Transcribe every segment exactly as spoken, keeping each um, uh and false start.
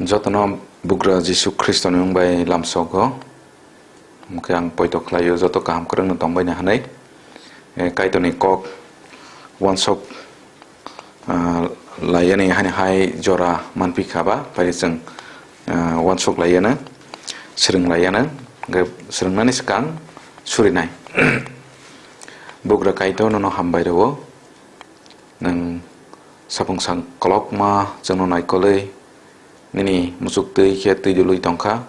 Jotono bugra Jisu Khristoni wng bai lamsogo. Hwnkhe ang poito khlaio joto kaham kwrwngno tongbaini hwnwi. Eh, Kaitorni kok uansuk, ah, laiyani hani hai jora manphi kha ba, phai chwng, ah, uansuk laiyano, swrwng laiyano, hwnkhe swrwngnani swkang surinai. Bugra Kaitor nono hambai rwo. Nwng sapung sang kolokma chwngno naikolwi, nini muchuk twi khe twi dulwi tongkha,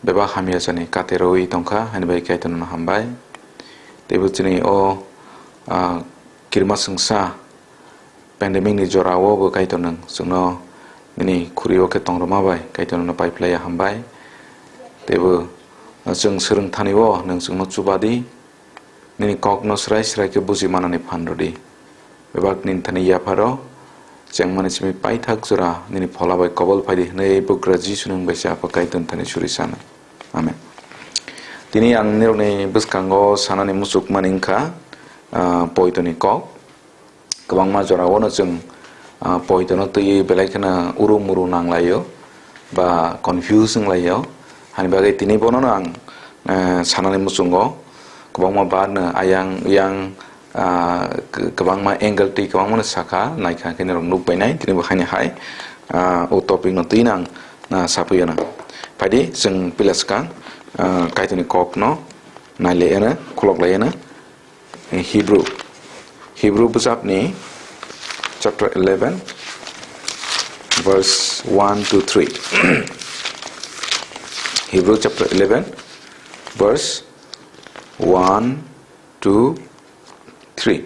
bebak hamya chani kate rwwi tongkha, hani bai Kaitor nono hambai. Teibo chini o, ah, kirima swngsa pandemic ni jora o bo Kaitor nwng chwngno nini khuri o khe tongrwma bai Kaitor nono pai phlaiya hambai. Teibo, ah, chwng swrwng thani o nwng chwngno chubadi. Nini kokno srai srai khe buji manani phan rwdi. Bebak nini thani yapharo chengmani simi paithak jora nini phola bai kobol phaidi hwnwi bugra Jisu nwng bai se Apha Kaitorni thani suri sano. Amen. Tini ang nirokni bwskango sanani muchukmani wngkha, ah, poitoni kok. Kwbangma jorao no chwng, ah, poitono twiwi belai kheno uru muru nanglaio ba confuse wnglaio. Hani bagwi tini bono no ang, eh, sanani muchungo kwbangma bar no ayang uyang, ah, k-, kwbangma angle twi kwbangma no sakha, naikha khe norok nukbainai tini bo haini hai, ah, o topic no twi nang, ah, sapui ano. Phaidi chwng pila swkang, ah, Kaitorni kok no nailai ano, khulok lai ano. Hebrew, Hebrew bwsapni chapter eleven, verse one to three. Hebrew chapter eleven, verse one to three.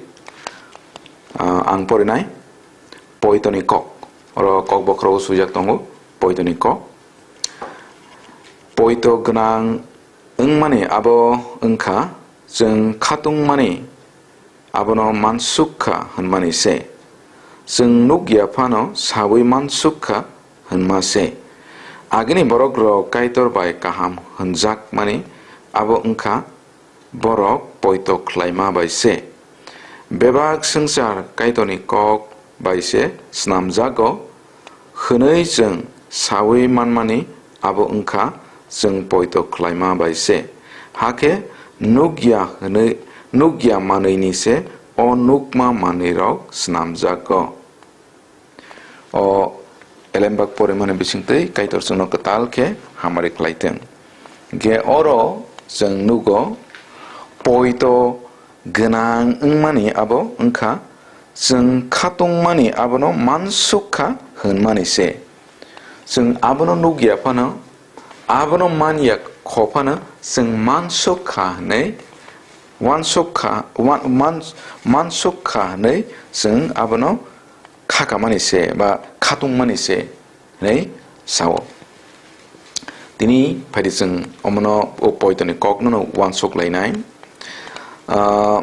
Ah, ang porinai, poitoni kok. Oro kok bokhorok swijak tongo, poitoni kok. Poito gwnang wngmani abo wngkha, chwng khatungmani abono mansuk kha hwnmani se. Chwng nuk ya phano saui mansuk kha hwnma se. Agini borokrok Kaitor bai kaham hwnjakmani abo wngkha, borok poito khlaima bai se. Bebak swngchar Kaitorni kok bai se snamjago hwnwi chwng saui manmani abo wngkha chwng poito khlaima bai se. Hakhe nukya hwnwi, nukya manwini se o nukma manwirok snamjago. O elembak porimani bisingtwi Kaitor chwngno kwtal khe hamari khlai thung. Ge oro chwng nugo, poito gwnang wngmani abo wngkha, chwng khatungmani abono mansuk kha hwnmani se. Chwng abono nuk ya phano, abono man ya kho phano, chwng mansuk kha hwnwi, wansuk kha, wan-, man-, mansuk kha hwnwi chwng abono khakamani se ba khatungmani se hwnwi sao. Tini phaidi chwng omono o poitoni kokno no wansuk lainai. Ah,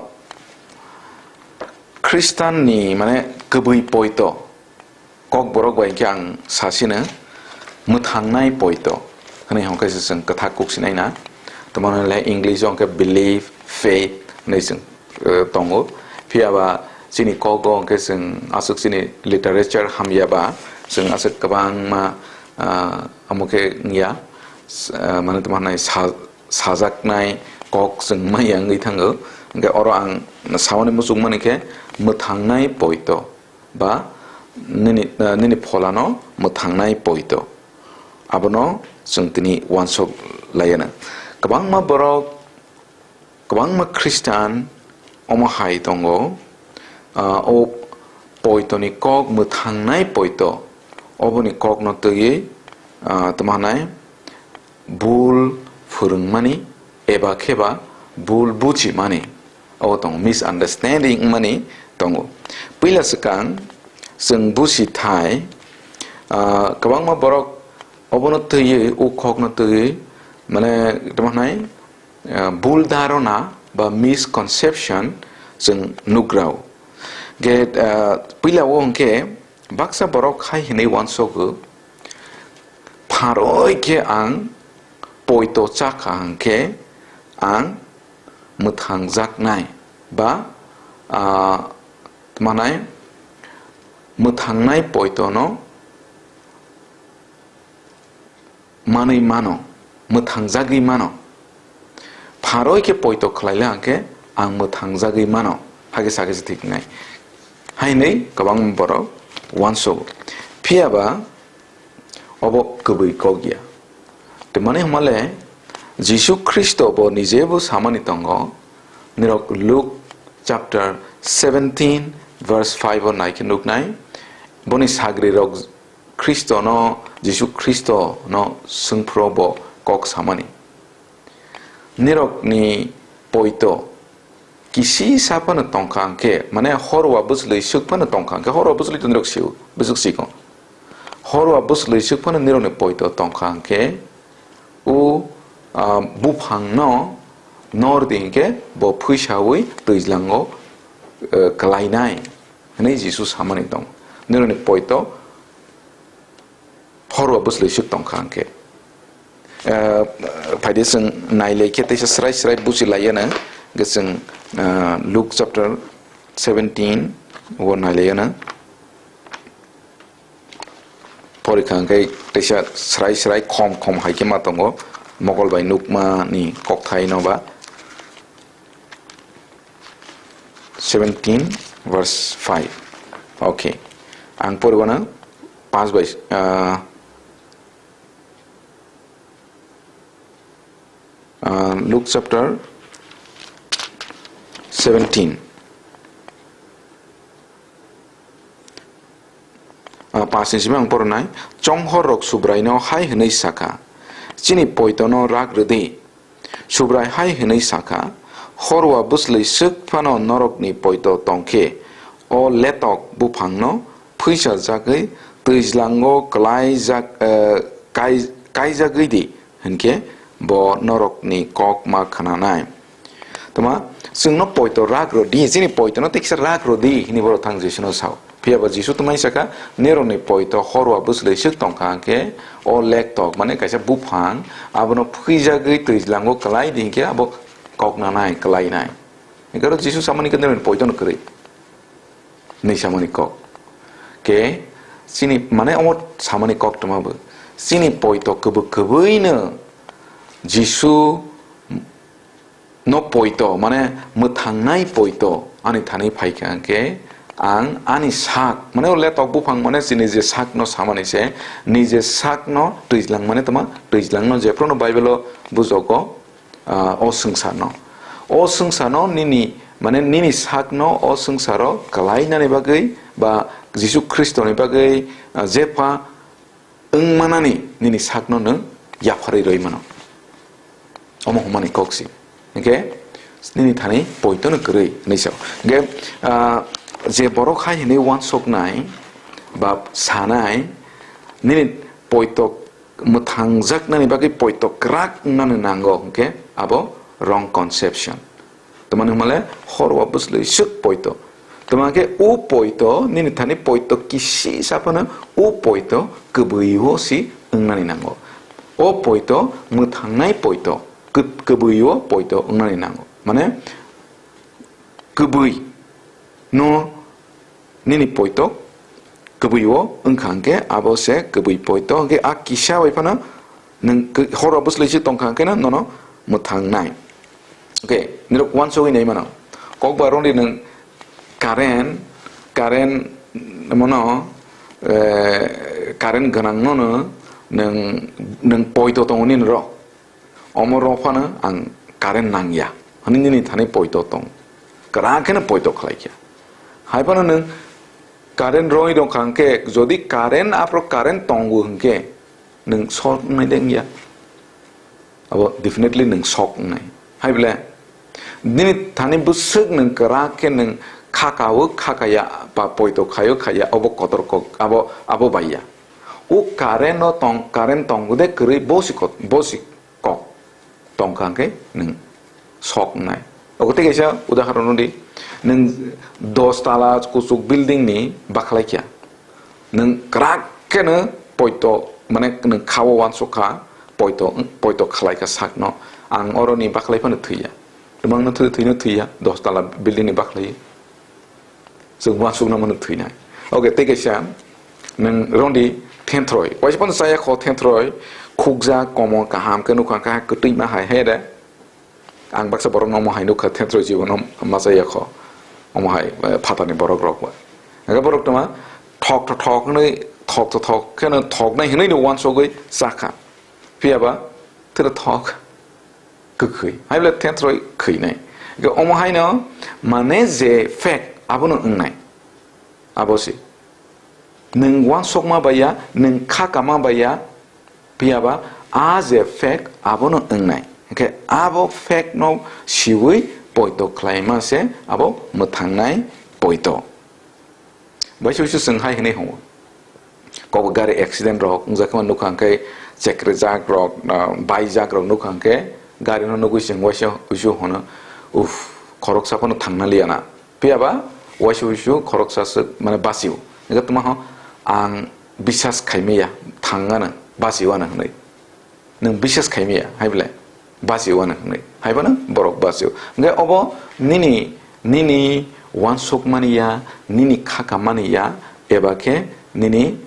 Khristanni, mane, kwbwi poito, kokborok bai khe ang sasino mwthangnai poito hwnwi hwnkhe se chwng kwthak kuk sinai na. Tamo hwnle English o hwnkhe belief, faith hwnwi chwng, eh, tongo. Phiya ba chini kogo hwnkhe chwng aswk chini literature hamya ba chwng aswk kwbangma, ah, omo khe wngya, s-, ah, mane tamo hwnai sa-, sajaknai kok chwng maya wngwi thango. Hwnkhe oro ang samani muchungmani khe mwthangnai poito ba nini, ah, nini pholano mwthangnai poito. Abono chwng tini wansuk laiya nang. Kwbangma borok, kwbangma Khristan omo hai tongo, ah, o poitoni kok mwthangnai poito, oboni kokno twiwi, ah, tamo hwnai bul phwrwngmani eba khe ba bul buchimani. Obo tongo, misunderstanding wngmani tongo. Puila swkang chwng busi thai, ah, kwbangma borok obono twiwi, o kokno twiwi, mane, tamo hwnai, ah, bul dharona ba misconception chwng nugrao. Ge, ah, puila o hwnkhe baksa borok hai hwnwi uansogo, pharoi khe ang poito chakha hwnkhe ang mwthangjaknai ba, ah, tamo hwnai mwthangnai poitono manwi mano, mwthangjagwi mano. Pharoi khe poito khlaila hwnkhe ang mwthangjagwi mano, hakhe sakhe se thwiknai. Hainwi kwbangma borok uansugo. Phiyaba obo kwbwi kok ya. Twmani hwnmale Jisu Khristo bo nije bo samani tongo. Nirok Luke chapter seventeen verse five o naikhe nuknai. Boni sagrirok Khristono, Jisu Khristono swngphuru bo kok samani. Nirokni poito kisisa phano tongkha hwnkhe, mane horwa bwchlwi swk phano tongkha hwnkhe, horwa bwchlwi to nirok sio, bwswk sikon. Horwa bwchlwi swk phano nirokni poito tongkha hwnkhe, o, ah, buphangno nor di hwnkhe bo phuisaui twijlango, eh, kwlainai hwnwi Jisu samani tong. Nirokni poito horwa bwchlwi swk tongkha hwnkhe. Eh, phaidi chwng nailai khe teisa srai srai buchi laiya na, hwnkhe chwng, eh, Luke chapter seventeen o nailaiya na. Porikha hwnkhe teisa srai srai khom khom hai khe ma tongo, Mogol bai nukmani kokthai no ba. Seventeen verse five. Okay. Ang poribo na panch bai, ah, ah, Luke chapter seventeen. Ah, panch ni simi ang poronai. Chonghor rok Subraino hai hwnwi sakha, "Chini poitono rak rwdi." Subrai hai hwnwi sakha, "Horwa bwchlwi swk phano norokni poito tongkhe, o letok buphangno phuisa jagwi twijlango kwlaijak, eh, kai-, kaijagwi di, hwnkhe bo norokni kok ma khwnanai." Tama, chwngno poito rak rw di, chini poitono tekisa rak rw di, hwnwi borok thang Jisuno sao. Phiya ba Jisu tongmani saka, "Nirokni poito horwa bwchlwi swk tongkha hwnkhe, o lektok, mane kaisa buphang, abono phuijagwi twijlango kwlai di hwnkhe abo kok nanai, kwlainai." Hwnkhe oro Jisu samani khe nirokni poitono kwrwi. Hwnwi samani kok. Khe chini, mane omo samani kok tongma bo. Chini poito kwbwi kwbwino Jisu no poito, mane mwthangnai poito ani thani phaikha hwnkhe, ang ani sak, mane o letok buphang, mane chini je sakno samani se, nije sakno twijlang, mane tama twijlangno jephruno Bible-o bujogo, ah, o swngcharno. O swngcharno nini, mane nini sakno o swngcharo kwlainani bagwi ba Jisu Khristoni bagwi, ah, jepha wng manani nini sakno nwng yapharwi rwi mano. Omo hwnmani kok se. Hwnkhe nini thani poitono kwrwi hwnwi sao. Hwnkhe, ah, je borok hai hwnwi uansuknai ba sanai, nini poito mwthangjaknani bagwi poito kwrak wngnani nango hwnkhe abo wrong conception. Tamani hwnmale horwa bwchlwi swk poito. Tama khe o poito, nini thani poito kisisa phano o poito kwbwi-o si wngnani nango. O poito mwthangnai poito, kw-, kwbwi-o poito wngnani nango. Mane kwbwi no nini poito kwbwi-o wngkha hwnkhe abo se kwbwi poito, hwnkhe a kisa bai phano nwng kw-, horwa bwchlwi se tongkha hwnkhe no nono mwthangnai. Okay, nirok uansugwi nai mano. Kokba roni nwng current, current mono, eh, current gwnangno no nwng, nwng poito tongo nini ro. Omo rok phano ang current nangya hwnwi nini thani poito tong. Kwrak kheno poito khlai kha. Hai phano nwng current roi rok kha hwnkhe, jodi current aphro current tongo hwnkhe, nwng short wngnai de wngya? Abo definitely nwng shock wngnai. Hai bole, nini thani bwswk nwng kwrak khe nwng khakao khakaya ba poito khaio khaya, obo kotor kok, abo, abo baiya. O current no tong, current tongo de kwrwi bosi kot-, bosi kok tongkha hwnkhe nwng shock wngnai. Obo tei kaisa udaharon rwdi, nwng dos tala kuchuk building ni bakhlai kha. Nwng kwrak kheno poito, mane nwng khao uansuk kha, poito, poito khlai kha sakno. Ang oroni bakhlai phano thwiya. Tumangno thwi, thwino thwiya, dos tala building ni bakhlai. Chwng uansukna mano thwinai. Oke, tei kaisa, nwng roni Thentroi. Waisa phano chaya kho thentroi. Khukjak, komo, kaham khe nukha khe kwtwima hai he de. Ang baksa borok no omo hai nukha thentroi jibono ma chaya kho. Omo hai, eh, phatani borok rok ba. Aga borok tama thok to thok hwnwi, thok to thok kheno thoknai hwnwi no wansogwi chakha. Phiya ba tira thok kwkhwi. Hai bole thentroi khwinai. Ga omo haino mane je fact abono wngnai. Abo si. Nwng wansokma bai ya, nwng kha kama bai ya, phiya ba a je fact abono wngnai. Hwnkhe abo fact no siwi poito khlaima se abo mwthangnai poito. Bai se uisu chwng hai hwnwi hwngo. Kok gari accident rok wngjakma nukha hwnkhe chekre jak rok, ah, bai jak rok nukha hwnkhe gari no nugwi chwng waisa uisu hwno, "Uff, khoroksa phano thangna liya na." Phiya ba waisa uisu khoroksa swk mane basio. Ega tuma ho ang bisas khaimaya thangano basio ano hwnwi. Nwng bisas khaimaya hai bole basio ano hwnwi. Hai phano borok basio. Hwnkhe obo nini, nini wansukmani ya, nini khaka mani ya, eba khe nini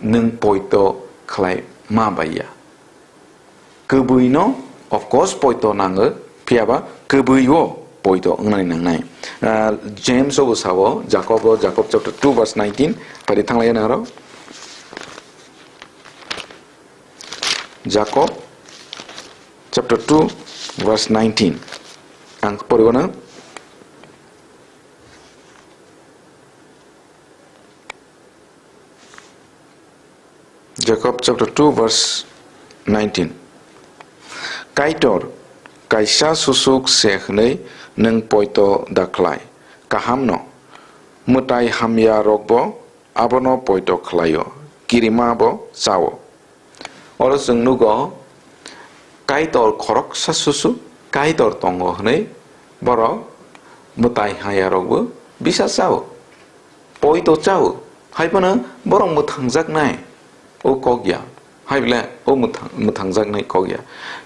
nwng poito khlai ma bai ya. Kwbwi no, of course, poito nango, phiya ba kwbwi o poito wngnani nangnai. Ah, James o bo sao, Jacob o, Jacob chapter two verse nineteen, pari thanglai nang rok. Jacob chapter two verse nineteen. Ang poriwano. Jacob chapter two verse nineteen. Kaitor kaisa susuk se hwnwi nwng poito da khlai. Kaham no. Mwtai hamya rokbo abono poito khlaio. Kirima bo chao. Oro chwng nugo, Kaitor khoroksa susu, Kaitor tongo hwnwi borok mwtai hamya rokbo bisa chao. Poito chao. Hai phano borok mwthangjaknai o kok ya. Hai bole o mwthang-, mwthangjaknai kok ya.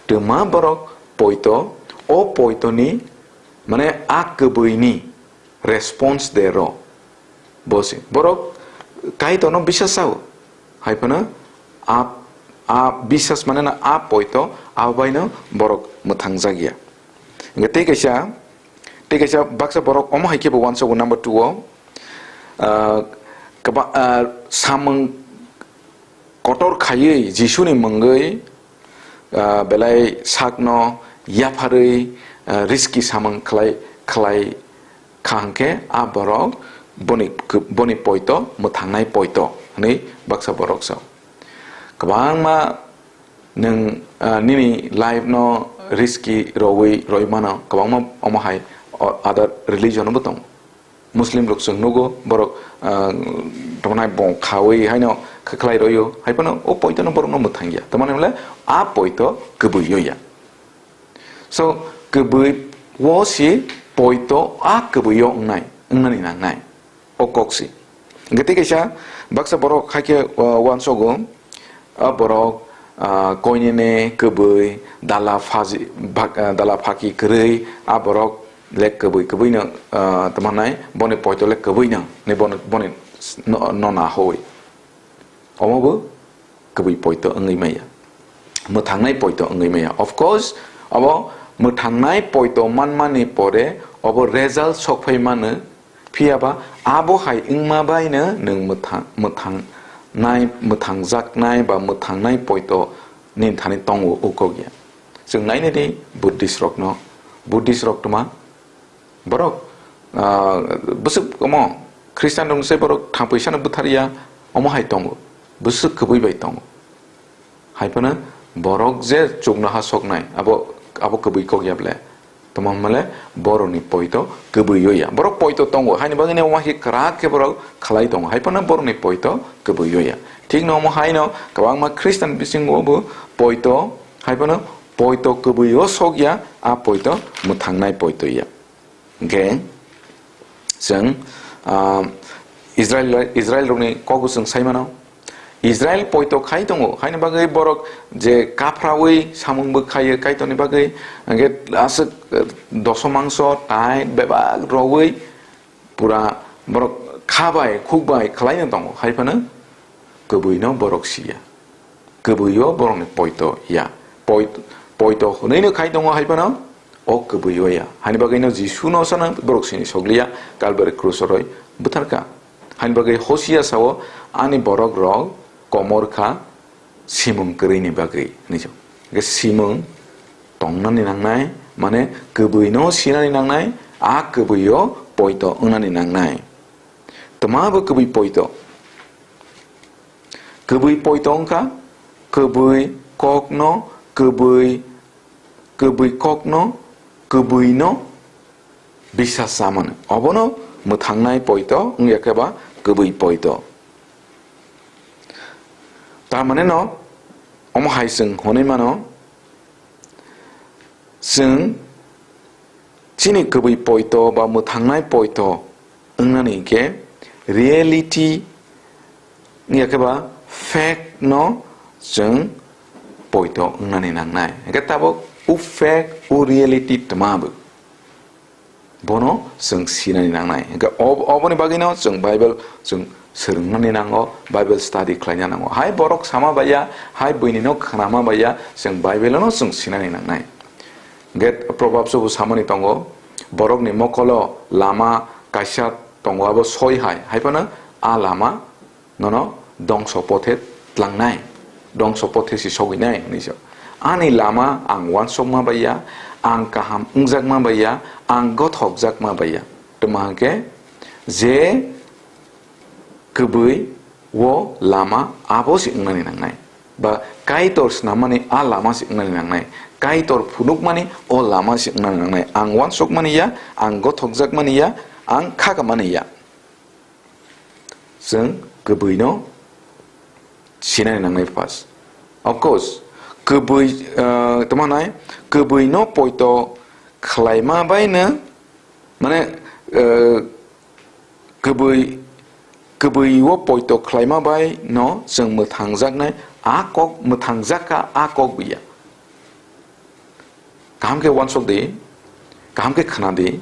Twma borok poito, o poitoni, mane a kwbwini response de rw. Bo se borok Kaitorno bisa sao. Hai phano a, a bisas mane na a poito abo baino borok mwthangjak ya. Hingke tei kaisa, tei kaisa baksa borok omo hai khe bo uansago number two o, ah, kaba-, ah, samung kotor khaiwi Jisuni mungwi, ah, belai sakno yapharwi, ah, riski samung khlai, khlai kha hwnkhe a borok boni, boni poito mwthangnai poito hwnwi baksa borok sao. Kwbangma nwng, ah, nini life no riski rwwi rwimano, kwbangma omo hai o-, other religion bo tongo. Muslim rok chwng nugo, borok, ah, tongmani bong khawi haino khe khlai roio, hai phano o poito no borok no mwthang ya. Tamani hwnle a poito kwbwi yo ya. So, kwbwi wo si poito a kwbwi yo wngnai, wngnani nangnai. O kok si. Hingke tei kaisa baksa borok hai khe, ah, uansogo, a borok, ah, koinene kwbwi, dala phaji, bak-, ah, dala phaki kwrwi, a borok le kwbwi kwbwino, ah, tamo hwnai, boni poito le kwbwino, ne boni, boni no, no na hoi. Omo bo kwbwi poito wngwi maya. Mwthangnai poito wngwi maya. Of course, abo mwthangnai poito manmani pore obo result sokphai mano, phiya ba abo hai wngma baino nwng mwthang, mwthang nai, mwthangjaknai ba mwthangnai poito nini thani tongo ukok ya. Chwng naina di Buddhist rokno, Buddhist rok tma borok, ah, bwswk omo Christian rok se borok thangpui sano bwthar ya, omo hai tongo, bwswk kwbwi bai tongo. Hai phano borok je chuknoha soknai, abo, abo kwbwi kok ya ble. Tamo hwnmale borokni poito kwbwi yo ya. Borok poito tongo, haini bagwi ne omo hai khe kwrak khe borok khlai tongo. Hai phano borokni poito kwbwi yo ya. Thik no omo haino kwbangma Christian bisingo bo poito, hai phano poito kwbwi yo sok ya, a poito mwthangnai poito ya. Hingke chwng, ah, Israel, Israel rokni kokbo chwng sai mano. Israel poito khai tongo, haini bagwi borok je kaphrawi samung bo khaio Kaitorni bagwi, hingke aswk, eh, doso mangso, tai bebak rogwi pura borok kha bai, khuk bai khlaino tongo. Hai phano Kwbwi no borok si ya. Kwbwi o borok ni poito ya. Poit-, poito hwnwi no khai tongo hai phano o kwbwi o ya. Hani bagwi no Jisu no sano borok sini sokliya, Kalbari krus o roi bwtharkha. Hani bagwi Hosia sao, "Ani borok rok komor kha simung kwrwi ni bagwi," hinwi sao. Hwnkhe simung tongnani nangnai, mane kwbwi no sinani nangnai, a kwbwi o poito wngnani nangnai. Twma bo kwbwi poito. Kwbwi poito wngkha, kwbwi kokno, kwbwi, kwbwi kokno, kwbwino bisa samani. Obono mwthangnai poito wngya khe ba kwbwi poito. Tamani no omo hai chwng hwnwi mano, chwng chini kwbwi poito ba mwthangnai poito wngnani hinkhe reality wngya khe ba fact no chwng poito wngnani nangnai. Hinkhe tabuk o fact, o reality twma bo? Bono chwng sinani nangnai. Hinkhe ob-, oboni bagwino chwng Bible chwng swrwngnani nango, Bible study khlaina nango. Hai borok sama baiya, hai buini no khnama baiya, chwng Bible no chwng sinani nangnai. Hinkhe Proverbs o bo samani tongo, borokni mokolo lama kaisa tongo, abo soi hai, hai phano a lama nono dongso pothe tlangnai, dongso pothe si sogwinai hinwi se. Ani lama ang uansukma baiya, ang kaham wngjakma baiya, ang gothokjakma baiya. Twma hwnkhe je kwbwi o lama abo se wngnani nangnai. Ba Kaitor snammani a lama se wngnani nangnai. Kaitor phunukmani o lama se wngnani nangnai. Ang uansukmani ya, ang gothokjakmani ya, ang khakamani ya. Chwng kwbwino sinani nangnai first. Of course, kwbwi, ah, tamo nai, kwbwino poito khlaima baino, mane, ah, kwbwi, kwbwi o poito khlaima baino chwng mwthangjaknai, a kok mwthangjak kha, a kok buya. Kaham khe uansuk di, kaham khe khna di,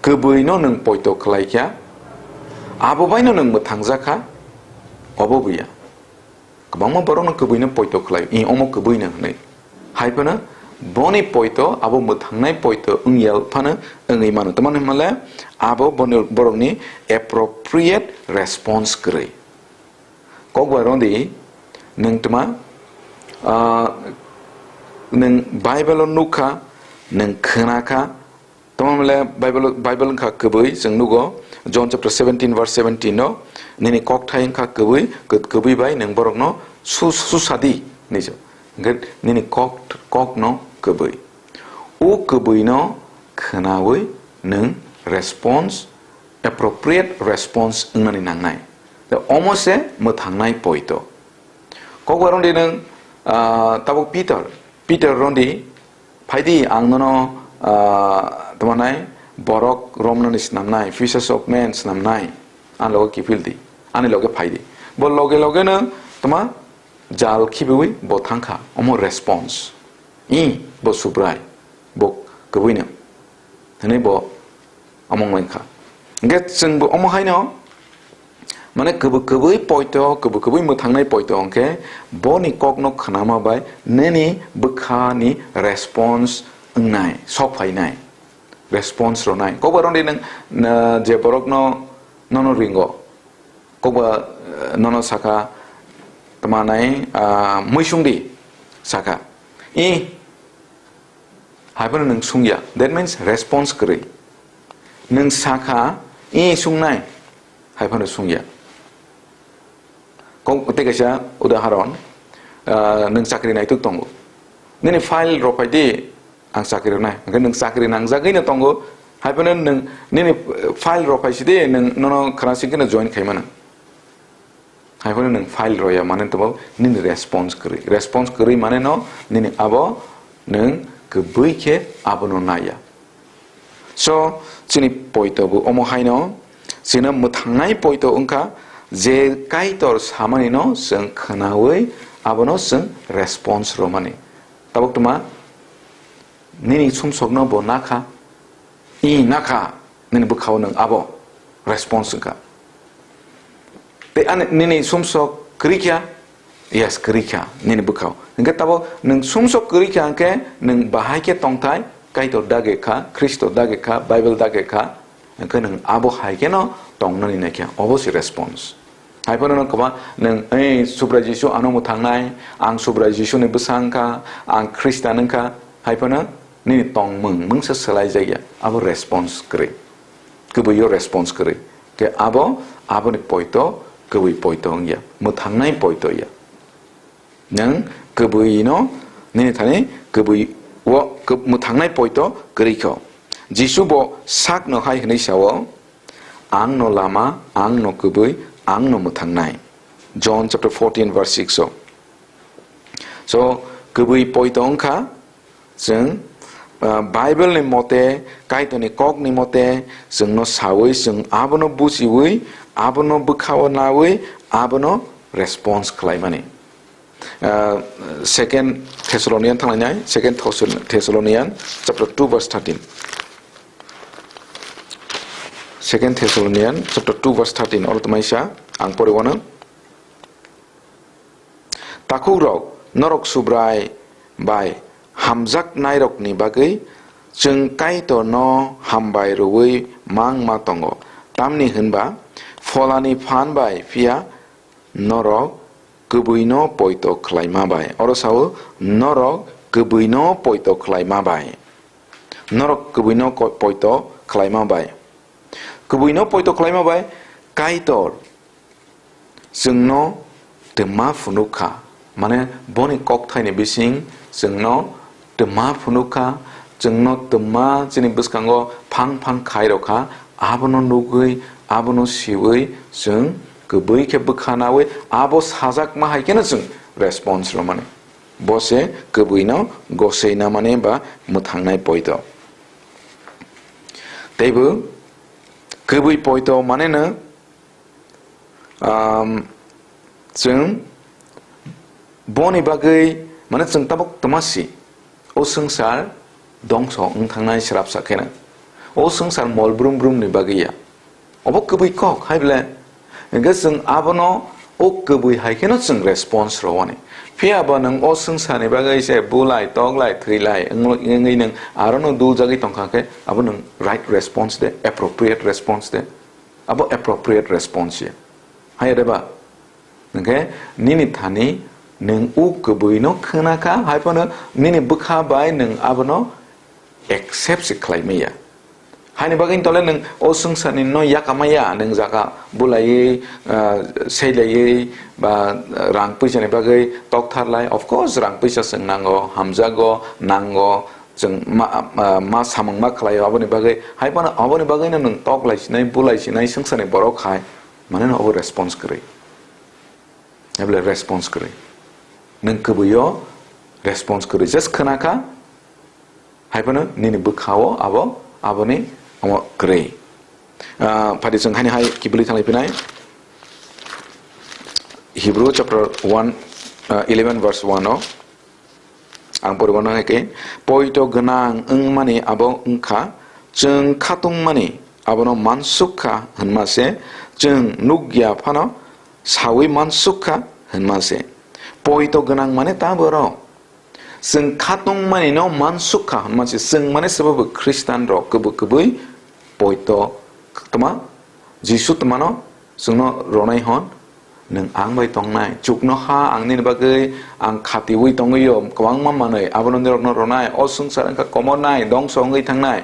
kwbwino nwng poito khlai kha, abo baino nwng mwthangjak kha, obo buya. Kwbangma borokno kwbwino poito khlai, "I omo kwbwino," hwnwi. Hai phano boni poito abo mwthangnai poito wngya phano wngwi mano. Tamoni hwnle abo boni borokni appropriate response kwrwi. Kokbai rwdi, nwng tma, ah, nwng Bible-o nukha, nwng khwnakha, tamo mole Bible, Bible wngkha kwbwi, chwng nugo, John chapter seventeen verse seventeen-o, "Nini kokthai wngkha kwbwi, kw-, kwbwi bai nwng borokno su-, susadi," hinwi se. Hwnkhe nini kok, kokno kwbwi. O kwbwino khwnawi nwng response, appropriate response wngnani nangnai. Tei omo se mwthangnai poito. Kokbai rwdi nwng, ah, tabuk Peter. Peter rwdi, "Phaidi, ang nono, ah, tamo nai, borok romnani snamnai, fishers of men snamnai, ani loge kiphildi, ani loge phaidi." Bo loge loge no tma jal khibiwi bo thangkha, omo response. "I, bo Subrai, bo kwbwino," hwnwi bo omo wngkha. Hwnkhe chwngbo omo haino, mane, kwbwi kwbwi poito, kwbwi kwbwi mwthangnai poito hwnkhe boni kokno khwnama bai nini bwkhani response wngnai, sok phainai, response rwnai. Kokba rwdi nwng, na, je borokno nono ringo, kokba, eh, nono sakha, tma nai, ah, muisungdi sakha, "I," hai phano nwng sungya, that means response kwrwi. Nwng sakha, "I sungnai," hai phano sungya. Kok-, tei kaisa udaharon, ah, nwng chakri naituk tongo. Nini file rw phai di, ang chakri rwnai. Hwnkhe nwng chakri nangjagwi no tongo, hai phano nwng nini, eh, file rw phai sidi, nwng nono khana singkhe no join khaimano. Hai phano nwng file rw ya mane tongbo nini response kwrwi. Response kwrwi mane no nini abo nwng kwbwi khe abono naiya. So, chini poito bo omo haino, chini mwthangnai poito wngkha je Kaitor samani no chwng khwnawi abono chwng response rwmani. Tabuk tma nini sumsokno bo nakha, i nakha, nini bwkhao nwng abo response wngkha. Tei ani, nini sumsok Kwrwi kha? Yes, kwrwi kha nini bwkhao. Hwnkhe tabuk nwng sumsok kwrwi kha hwnkhe nwng bahai khe tongthai, Kaitor dage kha, Khristo dage kha, Bible dage kha, hwnkhe nwng abo hai kheno tongnani naikha. Obo se response. Hai phano nwng kwbang nwng, "Ei, Subrai Jisu ano mwthangnai, ang Subrai Jisuni bwsa wngkha, ang Khristan wngkha," hai phano nini tongmung mungsa swlaijakya. Abo response kwrwi. Kwbwi o response kwrwi. Khe abo, aboni poito, kwbwi poito wngya. Mwthangnai poito ya. Nwng kwbwi no, nini thani kwbwi o kw-, mwthangnai poito kwrwi kho. Jisu bo sakno hai hwnwi sao, "Ang no lama, ang no kwbwi, ang no mwthangnai." John chapter fourteen verse six o. So, kwbwi poito wngkha, chwng, ah, Bible ni mote, Kaitor ni kok ni mote, chwng no sawi, chwng abono bujiwi, abono bwkhao nawi, abono response khlaimani. Ah, Second Thessalonian thanglainai, Second Thessalonian chapter two verse thirteen. Second Thessalonian chapter two verse thirteen, oro tamaisa ang pore wano. Takhukrok, norok Subrai bai hamjaknairokni bagwi chwng Kaitorno hambai rwui mangma tongo, tamni hwnba Pholani phan bai phiya norok kwbwino poito khlaima bai. Oro sao, norok kwbwino poito khlaima bai. Norok kwbwino ko-, poito khlaima bai. Kwbwino poito khlaima bai Kaitor chwngno twma phunuk kha. Mane, boni kokthaini bising chwngno twma phunuk kha, chwngno twma chini bwskango phang phang khai rw kha, abono nugwi, abono siwi chwng kwbwi khe bwkha nawi, abo sajakma hai kheno chwng response rwmani. Bo se kwbwino gosei namani ba mwthangnai poito. Teibo kwbwi poito maneno, um, chwng boni bagwi, mane, chwng tabuk twma si, o swngchar dongso wng thangnai srapsa kheno. O swngchar mol brum brumni bagwi ya. Obo kwbwi kok, hai ble? Hwnkhe chwng abono o kwbwi hai kheno chwng response rwani. Phiya ba nwng o swngcharni bagwi se bulai, toklai, thwilai wng-, wngwi nwng arono dujagwi tongkha khe, abo nwng right response de, appropriate response de. Abo appropriate response ya. Hai de ba? Hwnkhe nini thani nwng o kwbwino khna kha, hai phano nini bwkha bai nwng abono accept se khlai maya. Haini bagwi tole nwng o swngcharni no yakamaya, nwng jaga bulaiwi, ah, seilaiwi ba rang puisani bagwi toktharlai. Of course, rang puisa chwng nango, hamjago, nango, chwng ma, ma, ma samung ma khlaio, aboni bagwi, hai phano aboni bagwino nwng toklai sinai, bulai sinai swngcharni borok hai, maneno obo response kwrwi. Abole response kwrwi. Nwng kwbwio response kwrwi. Just khna kha, hai phano nini bwkhao abo, aboni omo kwrwi. Ah, phadi chwng haini hai kibili thanglai phinai. Hebrew chapter one, ah, eleven verse one o. Ang poribo no hai khe, poito gwnang wngmani abo wngkha, chwng khatungmani abono mansuk kha hwnma se, chwng nukya phano sawi mansuk kha hwnma se. Poito gwnang mane ta borok. Chwng khatungmani no mansuk kha hwnma se, chwng mane sabo bo Khristan rok kwbwi kwbwi poito tma Jisu twmano chwngno ronai hwn, nwng ang bai tongnai, chukno ha ang nini bagwi ang khatiwi tongwio kwbangma manwi, abono nirokno ronai, o swngchar wngkha komornai, dongso wngwi thangnai.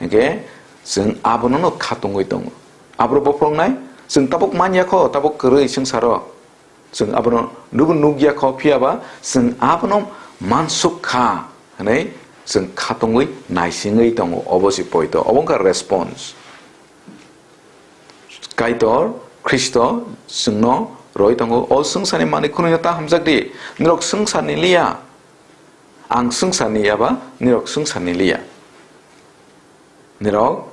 Hinkhe chwng abono no khatungwi tongo. Aboro bophrongnai, chwng tabuk man ya kho, tabuk kwrwi swngcharo. Chwng abono nubo nukya kho, phiya ba chwng abono mansuk kha hwnwi chwng khatungwi naisingwi tongo, obo se poito, obo wngkha response. Kaitor Khristo chwngno roi tongo, o swngcharni manwi khunui no ta hamjak di, nirok swngcharni liya, ang swngcharni ya ba nirok swngcharni liya. Nirok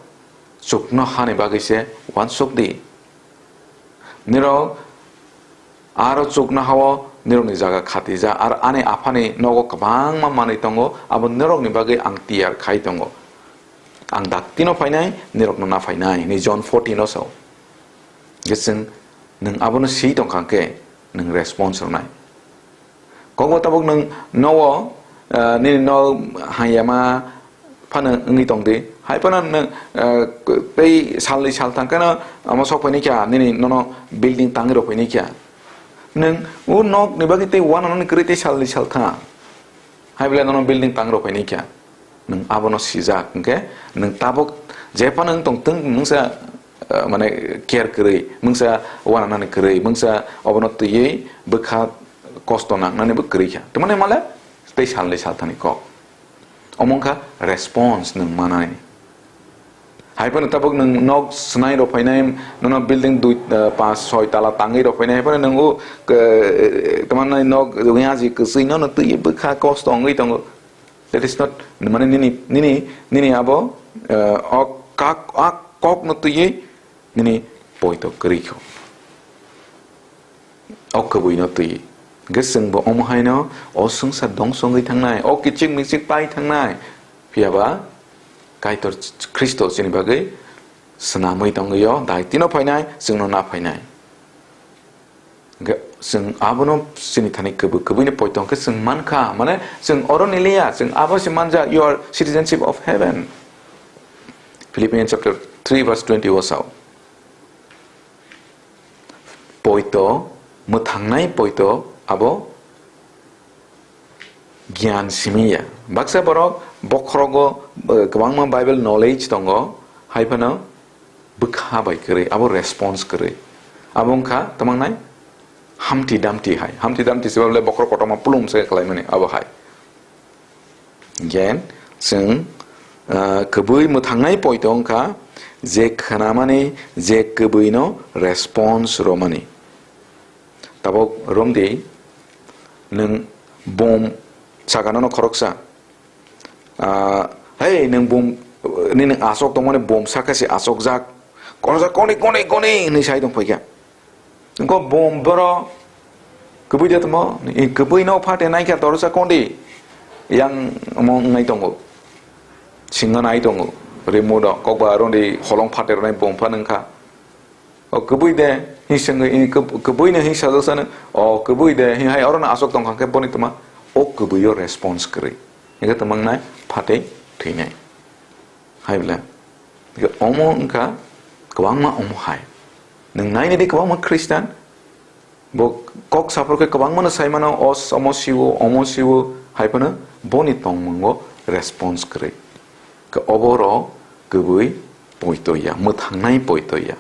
chukno hani bagwi se uansuk di. Nirok aro chukno hao nirokni jaga khatija, ar ani aphani nogo kwbangma manwi tongo, abo nirokni bagwi ang tiyar khai tongo. Ang daktino phainai, nirokno na phainai, hinwi John fourteen o sao. Hwnkhe chwng, nwng abono swi tongkha hwnkhe, Nwng response rwnai. Kokbo tabuk nwng nogo, ah, nini nok hayama phano wngwi tongdi. Hai phano nwng, ah, tei salni sal thang kheno omo sok phaini kha, nini nono building tangwi rw phaini kha. Nwng o nokni bagwi tei uananani kwrwi tei salni sal thang. Hai belai nono building tang rw phaini kha. Nwng abono sijak hwnkhe nwng tabuk jephano wng tong thung, mungsa, ah, mane care kwrwi, mungsa uananani kwrwi, mungsa obono twiwi bwkha kosto nangnani bo kwrwi kha. Tamani male tei salni sal thani kok. Omo wngkha response nwng manani. Hai phano tabuk nwng nok swnai rw phainai, nono building dui, ah, panch, soi tala tangwi rw phainai, hai phano nwng o, eh, tamo nai nok yaji kwchwi nono twiwi bwkha kosto wngwi tongo. That is not, mane nini, nini, nini abo, eh, o kak, a kokno twiwi nini poito kwrwi kho. O kwbwino twi. Hwnkhe chwngbo omo haino o swngchar dongso wngwi thangnai, o kichik michik pai thangnai. Phiyaba Kaitor Khristo chini bagwi swnamwi tongwi o daitino phainai, chwngno na phainai. Hwnkhe chwng abono chini thani kwbwi, kwbwino poito hwnkhe chwng mankha, mane chwng oro niliya, chwng abo se manjak, "You are citizenship of heaven." Philippians chapter three verse twenty o sao. Poito, mwthangnai poito abo giyan simi ya. Baksa borok bokhorogo, eh, kwbangma Bible knowledge tongo, hai phano bwkha bai kwrwi, abo response kwrwi. Abo wngkha tamo wngnai Humpty Dumpty hai. Humpty Dumpty se bole bokhorok kotorma pulum se khlaimani abo hai. Again, chwng, ah, kwbwi mwthangnai poito wngkha je khwnamani, je kwbwino response romani. Tabuk romdi, nwng bom saka nono khoroksa. Ah, "Hey, nwng bom, nini aswk tongmani bom saka se aswkjak. Koroksa koni, koni, koni," hinwi sai tong phaikha. Wngkha bom boro kwbwi de tongmo, i kwbwi no phate naikha dorsa kondi. Yang omo wngnai tongo. Singa nai tongo. Remote o kokba roni holong phate rwnai bom phano wngkha. O kwbwi de, hi swngwi, i kwb-, kwbwi no hi sajak sano, o kwbwi de, hi hai oro no aswk tongkha khe boni tongma, o kwbwi o response kwrwi. Hingkhe tongma wngnai phatwi thwinai. Hai bwle. Hingkhe omo wngkha kwbangma omo hai. Nwng nainidi kwbangma Christian, bo kok saphur khe kwbangmano sai mano, "O s-, omo siwo, omo siwo," hai phano boni tongmungo response kwrwi. Khe oboro kwbwi poito ya, mwthangnai poito ya.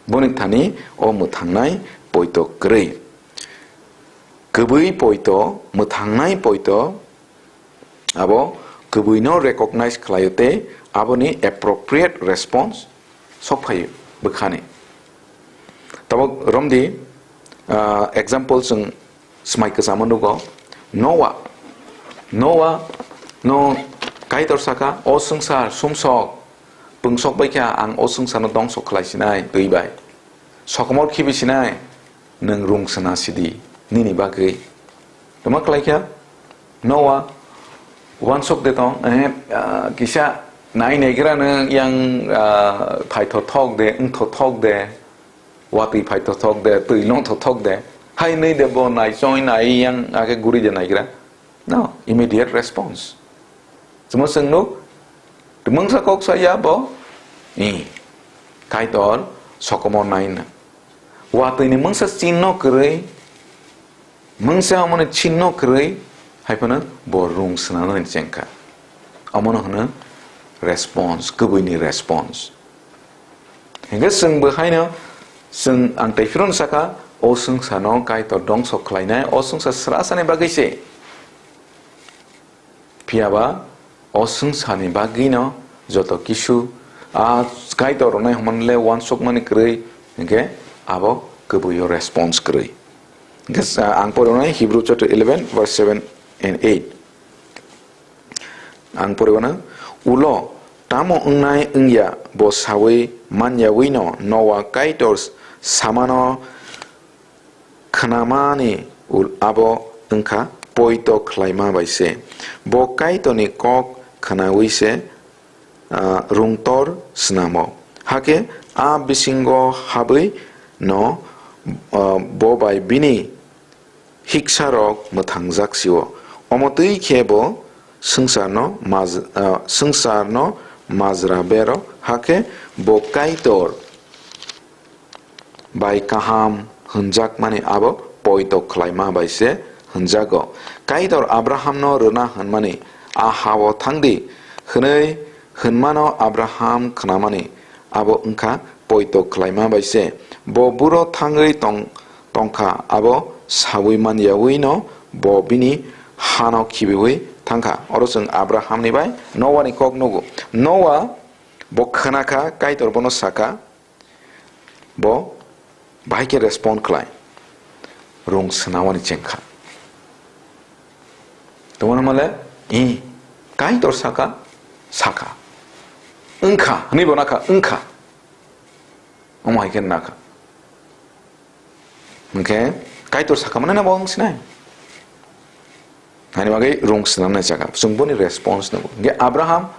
Boni thani o mwthangnai poito kwrwi. Kwbwi poito, mwthangnai poito, abo kwbwino recognize khlaio tei aboni appropriate response sok phaio bwkhani. Tabuk romdi, ah, example chwng swmai kwchamo nugo. Noah, Noah no Kaitor saka, "O swngchar sumsok pungsok bai kha, ang o swngcharno dongso khlai sinai twi bai. Sokomor khibi sinai, nwng rung sna sidi, nini bagwi." Tama khlai kha, Noah, uansuk de tong, eh, ah, kisa nai naigra nwng yang, ah, phai thothok de, wng thothok de, watwi phai thothok de, twi long thothok de, hai nwi de bo nai choi nai yang ake guri de naigra. No, immediate response. Chwngno chwng nuk, mungsa kok sa ya bo, i, Kaitor sokomor nai na. Watwi ni mungsa chinno kwrwi, mungsa omo ni chinno kwrwi, hai phano bo rung swnamnani chengkha. Omono hwno response, kwbwi ni response. Hingke chwng bo haino, chwng ang tei phirun saka, o swngsa no Kaitor dongso khlainai, o swngsa srasani bagwi se. Phiya ba o swngsa ni bagwi no joto kisu a Kaitor rwnai hwnmani le uansukmani kwrwi, hingke abo kwbwi o response kwrwi. Hingke sa-, ang pori rwnai Hebrew chapter eleven verse seven and eight. Ang poriwano, ulo tamo wngnai wngya bo sawi manyawino Noa Kaitor samano khnamani ul-, abo wngkha poito khlaima bai se. Bo Kaitorni kok khnawi se, ah, rungtor snamo. Hakhe a bisingo habwi no ah, bo bai bini hiksarok mwthangjak sio. Omo twi khe bo swngcharno maj-, ah, swngcharno majra bero, hakhe bo Kaitor bai kaham hwnjakmani abo poito khlaima bai se hwnjago. Kaitor Abrahamno rwna hwnmani, "A ha-o thang di," hwnwi hwnmano Abraham khnamani abo wngkha poito khlaima bai se. Bo buro thangwi tong-, tongkha, abo saui man yaui no bo bini hano khibiui thangkha. Oro chwng Abrahamni bai Noani kok nugo. Noa bo khna kha, Kaitor bono sa kha, bo bahai khe respond khlai, rung swnamani cheng kha. Tongmani male, "Eh, Kaitor saka, saka. Wngkha," hwnwi bo nakha, "Wngkha." Omo hai khe nakha. Hwnkhe Kaitor saka mane na bo wng sinai. Hani bagwi rung swnamnai chakha. Chwng boni response nugo. Hwnkhe Abraham,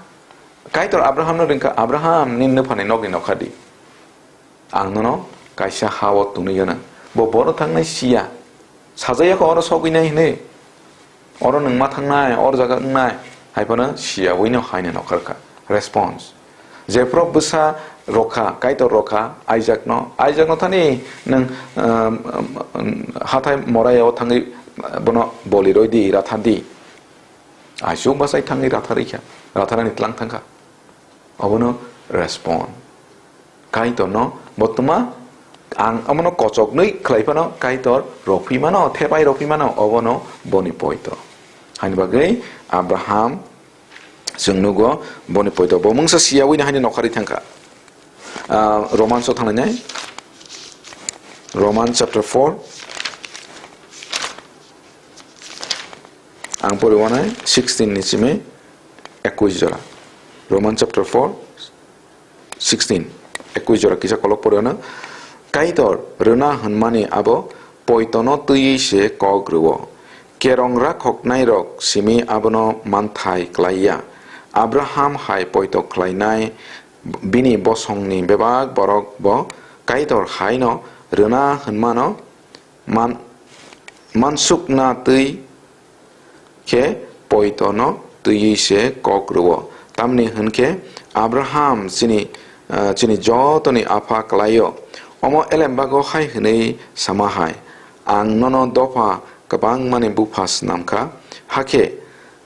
Kaitor Abrahamno ringkha, "Abraham, nini nuphani nokni nokha di. Ang nono kaisa ha-o twnwi gwnang." Bo bono thangnai siya. Sajaya kho oro sogwi nai hwnwi. Oro nwng ma thangnai, or jaga wngnai. Hai phano siyaui no hai no nokharkha. Response. Jephru bwsa rokha, Kaitor rokha, Aijakno, Aijakno thani nwng, um, um, um, hathai Moria o thangwi bono boli roi di, ratha di. Aisuk bwsai thangwi ratharwi kha, ratharani tlang thangkha. Obono respond. Kaitorno bo tma ang omono kochoknwi khlai phano Kaitor rokphi mano, thepai rokphi mano, obono boni poito. Hani bagwi Abraham chwng nugo boni poito. Bo mungsa siyaui ni haino nokharwi thangkha. Ah, Romans o thanglainai. Roman chapter four. Ang pori wanai sixteen ni simi ekush jora. Roman chapter four, sixteen, ekush jora kisa kolok pori wano. Kaitor rwna hwnmani abo poitono twiwi se kok rwo. Kerong rakhoknairok simi abono manthai klai ya. Abraham hai poito khlainai bini bosongni bebak borok bo Kaitor haino rwna hwnmano man-, mansukna twi khe poitono twiwi se kok rwo. Tamni hwn khe Abraham chini, ah, chini jotoni apha klai-o. Omo elembago hai hwnwi sama hai, "Ang nono dopha kwbangmani bupha snam kha, hakhe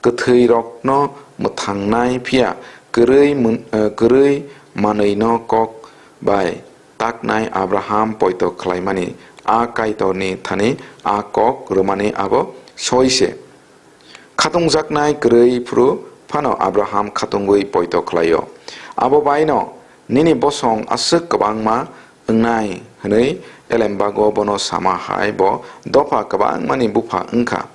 kwthwirokno mwthangnai phiya kwrwi mun-, ah, kwrwi manwino kok bai taknai Abraham poito khlaimani a Kaitorni thani a kok rwmani abo soi se." Khatungjaknai kwrwi phuru phano Abraham khatungwi poito khlai-o. Abo bai'-no nini bosong aswk kwbangma wngnai hwnwi elembago bono sama hai bo dopha kwbangmani bupha wng kha.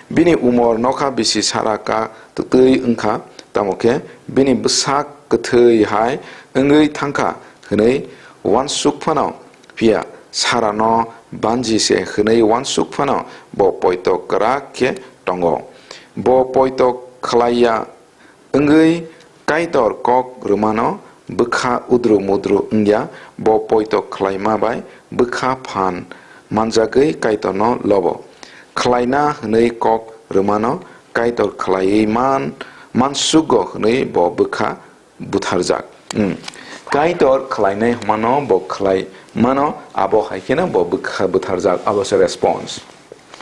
Bini umor nokha bisi Sara ka twtwi wng kha, tamo khe bini bwsak kwthwi hai wngwi thang kha hwnwi uansuk phano, phiya Sarano banji se hwnwi uansuk phano bo poito kwrak khe tongo. Bo poito khlai ya wngwi Kaitor kok rwmano bwkha udru mudru wngya, bo poito khlaima bai bwkha phan manjagwi Kaitorno lobo. Khlaina hwnwi kok rwmano Kaitor khlaiwi man, mansugo hwnwi bo bwkha butharjak. Hmm. Kaitor khlainai hwnmano bo khlai mano, abo hai kheno bo bwkha butharjak, abo se response.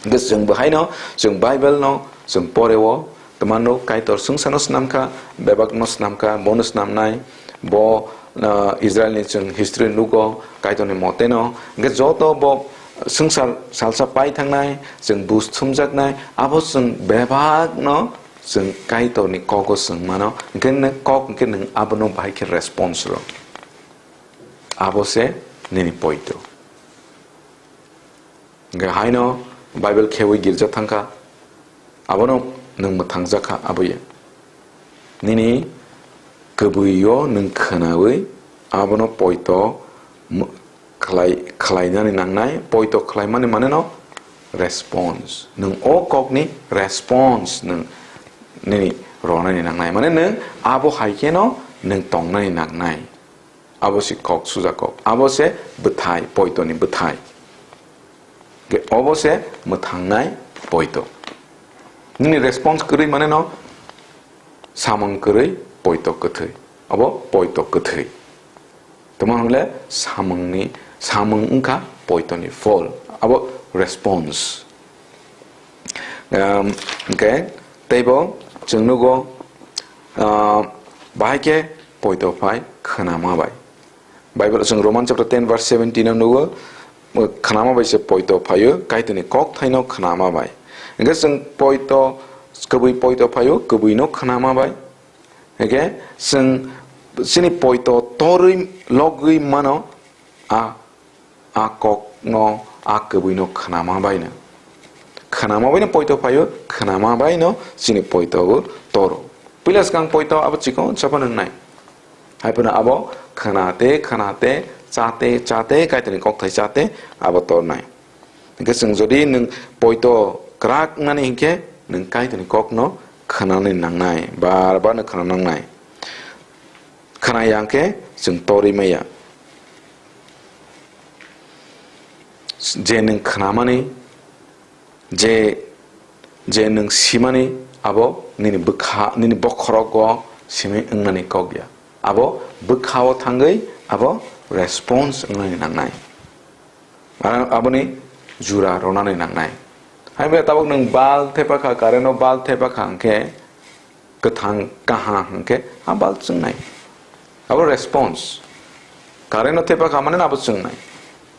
Hwnkhe chwng bo haino, chwng Bible no chwng pore-o, twmano Kaitor swngcharno snam kha, bebakno snam kha, bono snamnai, bo, ah, Israelni chwng history nugo, Kaitorni moteno, hwnkhe joto bo swngchar salsa pai thangnai, chwng bus thumjaknai, abo chwng bebakno chwng Kaitorni kogo chwng mano, hwnkhe nwng kok hwnkhe nwng abono bahai khe response rw. Abo se nini poito. Hwnkhe haino Bible khewi girja thangkha, abono nwng mwthangjak kha, aboya. Nini kwbwi-o nwng khwnawi abono poito mu-, khlai-, khlainani nangnai, poito khlaimani maneno response. Nwng o kokni response nwng nini ronani nangnai. Mane nwng abo hai kheno nwng tongnani nangnai. Abo se kok, suja kok. Abo se bwthai, poitoni bwthai. Hwnkhe obo se mwthangnai poito. Nini response kwrwi mane no samung kwrwi poito kwthwi. Obo poito kwthwi. Tamo hwnle samungni, samung wngkha poitoni phol. Abo response. Um, hwnkhe teibo chwng nugo, uh, bahai khe poito phai khwnama bai. Bible chwng Roman chapter ten verse seventeen o nugo, khwnama bai se poito phaio, Kaitorni kok thaino khwnama bai. Hwnkhe chwng poito, kwbwi poito phaio, kwbwino khwnama bai. Hwnkhe chwng chini poito torwi logwi mano, a, a kokno, a kwbwino khwnama baino. Khwnama baino poito phaio, khwnama baino chini poito bo toro. Puila swkang poito abo chikon saphano wngnai. Haiphano abo khwnate, khwnate, chate, chate, Kaitorni kokthai chate, abo tornai. Hwnkhe chwng jodi nwng poito kwrak wngnani hinkhe, nwng Kaitorni kokno khwnani nangnai, bar bar no khwna nangnai. Khwnaya hinkhe chwng torwi maya. Je nwng khwnamani, je, je nwng simani, abo nini bwkha, nini bokhorogo simi wngnani kok ya. Abo bwkhao thangwi abo response wngnani nangnai. Aro aboni jura ronani nangnai. Hai bai tabuk nwng bulb thepakha, current o bulb thepakha hwnkhe, kwthang kaha hwnkhe, a bulb chwngnai. Abo response. Current o thepakha mane abo chwngnai.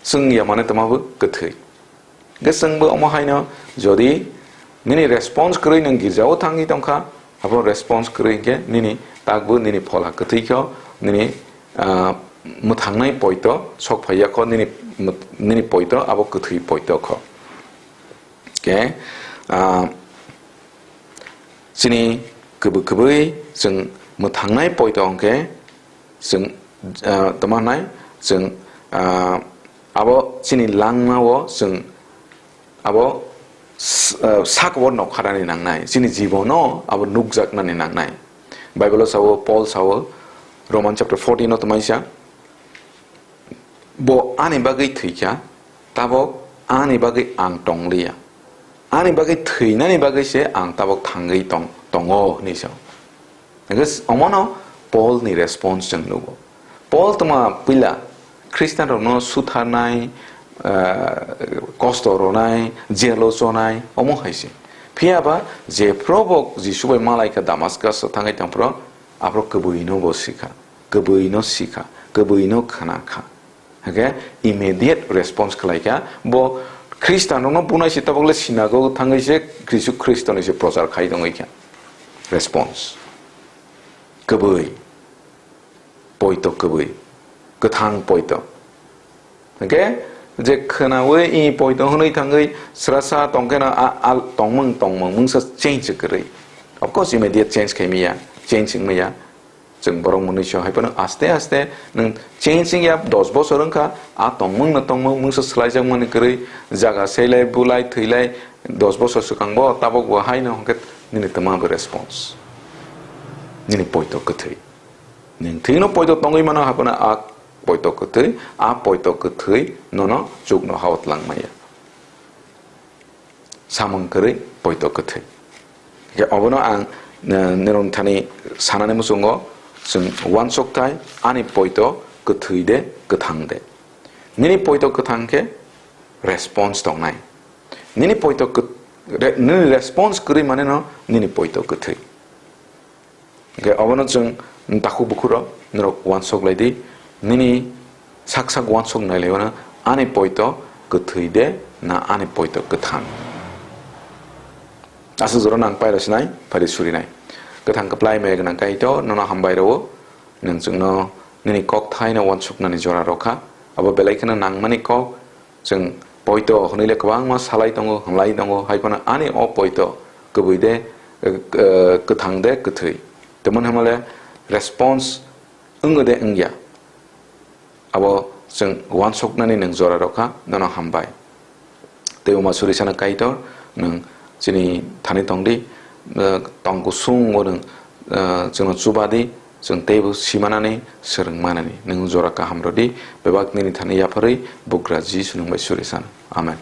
Chwngya mane tongma bo kwthwi. Hwnkhe chwngbo omo haino jodi nini response kwrwi nwng girjao thangwi tongkha, abo response kwrwi hwnkhe nini takbo nini phola kwthwi kho, nini, ah, mwthangnai poito sok phaiya kho, nini mwt-, nini poito abo kwthwi poito kho. Hwnkhe, ah, chini kwbwi kwbwi chwng mwthangnai poito hwnkhe chwng, ah, tamo hwnai chwng, ah, abo chini langmao chwng abo s-, ah, sakao nokharani nangnai, chini jibono abo nukjaknani nangnai. Bible o sao, Paul sao, Roman chapter fourteen o tongmai sa, bo ani bagwi thwikha, tabok ani bagwi ang tongliya. Ani bagwi thwinani bagwi se ang tabok thangwi tong-, tongo, hwnwi sa. Hwnkhe omono Paul ni response chwng nugo. Paul tongma puila Khristian rokno sutharnai, ah, kosto ronai, jelo chonai, omo hai se. Phiya ba je Probo Jisu bai malaikha Damaskas o thangwi tongphuru, aphuru kwbwino bo sikha, kwbwino sikha, kwbwino khna kha. Hwnkhe immediate response khlai kha, bo Khristian rokno bunai se tabok le synagogue thangwi se Jisu Khristoni se prochar khai tongwi kha. Response. Kwbwi. Poito kwbwi. Kwthang poito. Hwnkhe je khwnawi i poito hwnwi thangwi srasa tongkheno a, a tongmung tongmung mungsa change kwrwi. Of course, immediate change khai maya, change wng maya. Chwng borok mwnwi se hai phano aste aste nwng change wngya dos bosor wngkha, a tongmung no tongmung mungsa swlaijakmani kwrwi, jaga selai, bulai, thwilai, dos bosor swkang bo tabok bo haino hwnkhe nini twma bo response. Nini poito kwthwi. Nwng thwino poito tongwi mano hai phano a poito kwthwi, a poito kwthwi nono chukno hao twlang maya. Samung kwrwi poito kwthwi. Hwnkhe obono ang, eh, nirok thani sanani muchungo chwng uansuk thai ani poito kwthwi de kwthang de. Nini poito kwthang khe response tongnai. Nini poito kwth-, re-, nini response kwrwi mane no nini poito kwthwi. Hwnkhe obono chwng takhuk bukhuk rok norok uansuk lai di, nini sak sak uansuk nai lai o na ani poito kwthwi de na ani poito kwthang. Aswk jora nang pairo sinai, phari surinai. Kwthang kwplai maya gwnang Kaitor, nono hambai rwo, nwng chwngno nini kok thaino uansuknani jora rw kha, abo belai kheno nangmani kok, Chwng poito hwnwi le kwbangma salai tongo, hwnlai tongo, hai phano ani o poito kwbwi de, eh, eh, kwthang de, kwthwi. Tamoni hwnmale response wngo de wngya? Abo chwng uansuknani nwng jora rw kha, nono hambai. Tei Uma Surisano Kaitor, nwng chini thani tong di, eh, tong kusungo nwng, eh, chwngno chuba di, chwng teibo simanani, swrwngmanani. Nwng jora kaham rw di, bebak nini thani yapharwi, Bugra Jisu nwng bai suri san. Amen.